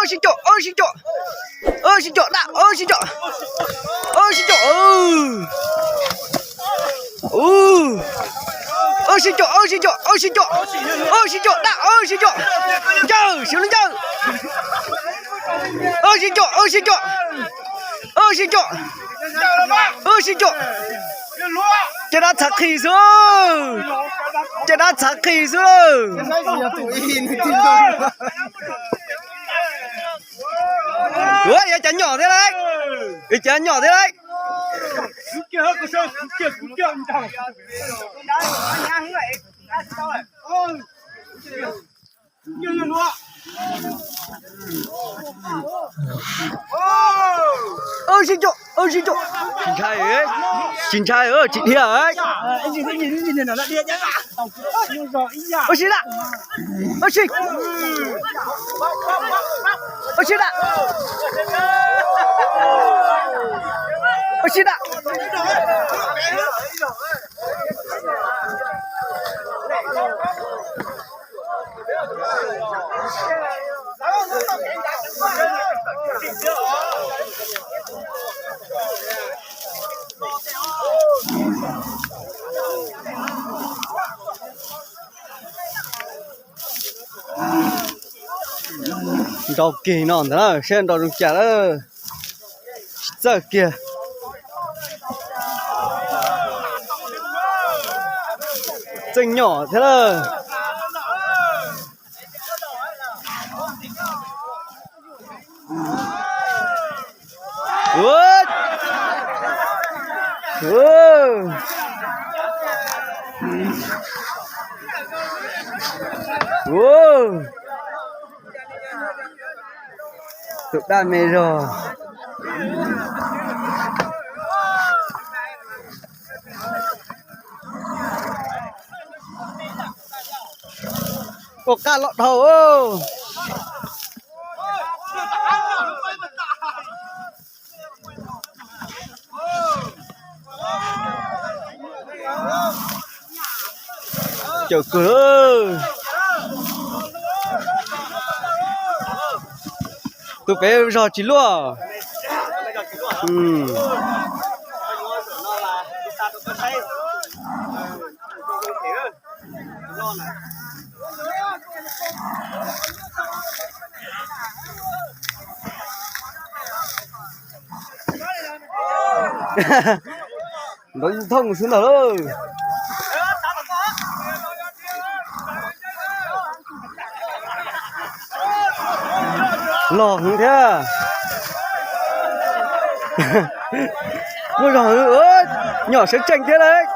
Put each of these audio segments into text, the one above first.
Ob sib com, ob sib com, ob sib com dab, ob sib com, ob sib com, ob sib com, ob sib com, ob sib com, ob sib com dab, ob sib com, ncaws, sib lub ncaws, ob sib com, ob sib com, ob sib com, ob sib com, caj dab txhav qhi xwb, caj dab txhav qhi xwb lawm. Ua, yog cov nyom thiab lauj, yog cov nyom thiab lauj. Ua sib com, ua sib com, tsis ntshai, tsis ntshai, tsis dhia. Ua si da, ua si, ua si da, ua si da. Nrau kiag no ntag na, saib nrau zoo cas lawm. Tsis txawj kiag. Txeej nyom thiab lawm. Tus dab me zog. Ua qab loj dhau. Cawm kawg. Tus pem zog tsis luaj. Nrov thooj xwb ntag lauj. Loj heev thiab. Muaj zog heev, nyom sawv tsees thiab lauj.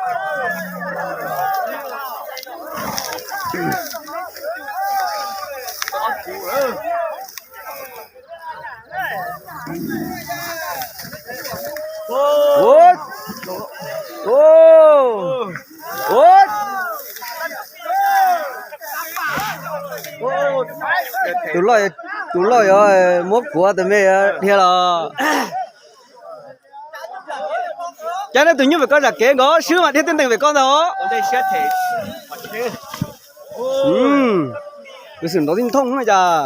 Tus loj, tus loj yuav muab kuav tus me dhia los. Cas nej tus nyuj pem ko zam kev nkaus, swb mas dhia tej ntees pem ko ntag os. Tus xwm nrov tib thooj no cas.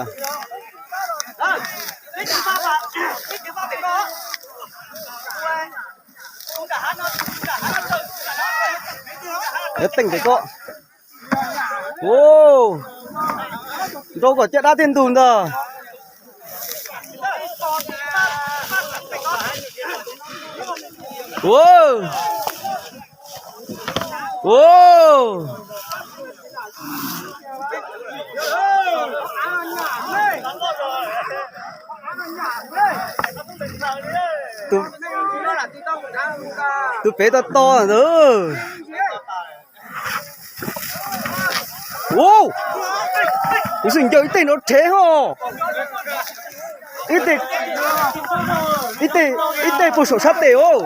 Teej pem ko. Nrau kom caj dab tej ntug ntag. Tus pem to to ntawd. Ua, kuv xwb ncaws ib teg nrov rhev ho. Ib teg, ib teg, ib teg puag saum sab tes os.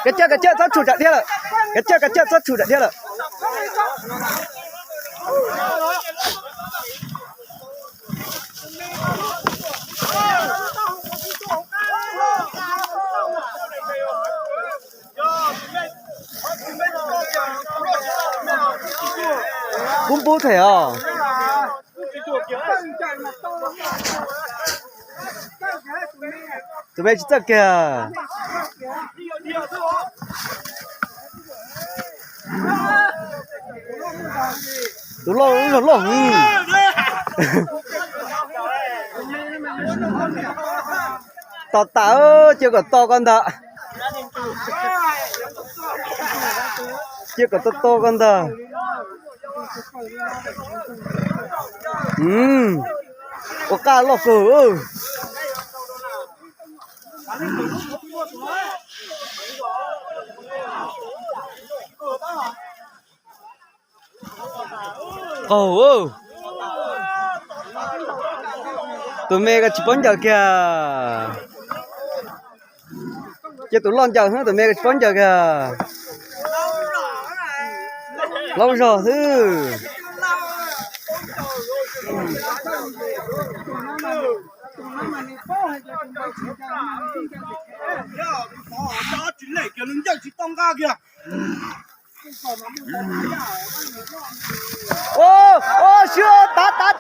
Kav caj, kav caj, txhob tshum tsam dhia lawm. Kav caj, kav caj, txhob tshum tsam dhia lawm. Kub npub them os. Tus me tsis txawj kiag. Tus loj loj loj. Tos tas, cia kom to ko ntag. Cia kom to to ko ntag. Ua qaj loj kawg. Qaug, tus me ko tsis paub ncaws kiag. Cia tus loj ncaws, tus me ko tsis paub ncaws kiag. Laub zog xwb. Ua, ua, sib tav tav.